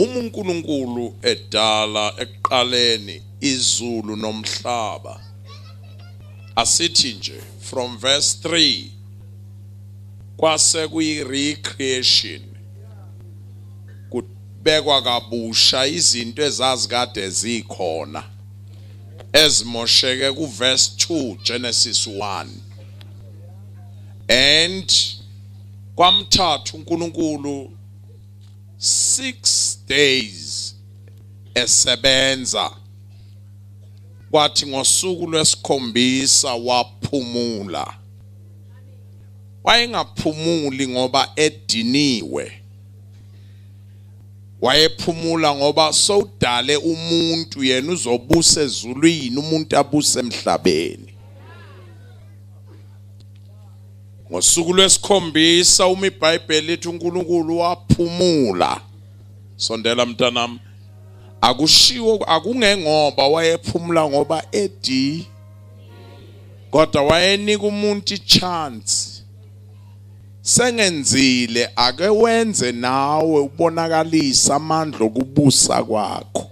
Uma uNkulunkulu edala ekuqaleni izulu nomhlaba, asithi nje from verse 3 kwase kuyi recreation, kubekwa kabusha izinto ezazikade zikhona ezimosheke ku verse 2 Genesis 1. And kwamthatha uNkulunkulu 6 days esebenza, kwathi ngosuku lwesikhombisa waphumula. Wayengaphumuli ngoba ediniwe, wayephumula ngoba sowudale umuntu, yena uzobusa ezulwini, umuntu abuse emhlabeni. Ngosuku lwesikhombisa uma iBhayibheli lithi uNkulunkulu waphumula, sondela mntanami, akushiwo akungengoba wayephumula ngoba edi, kodwa wayenika umuntu ichance. Sengenzile, ake wenze nawe ubonakalisa amandla okubusa kwakho.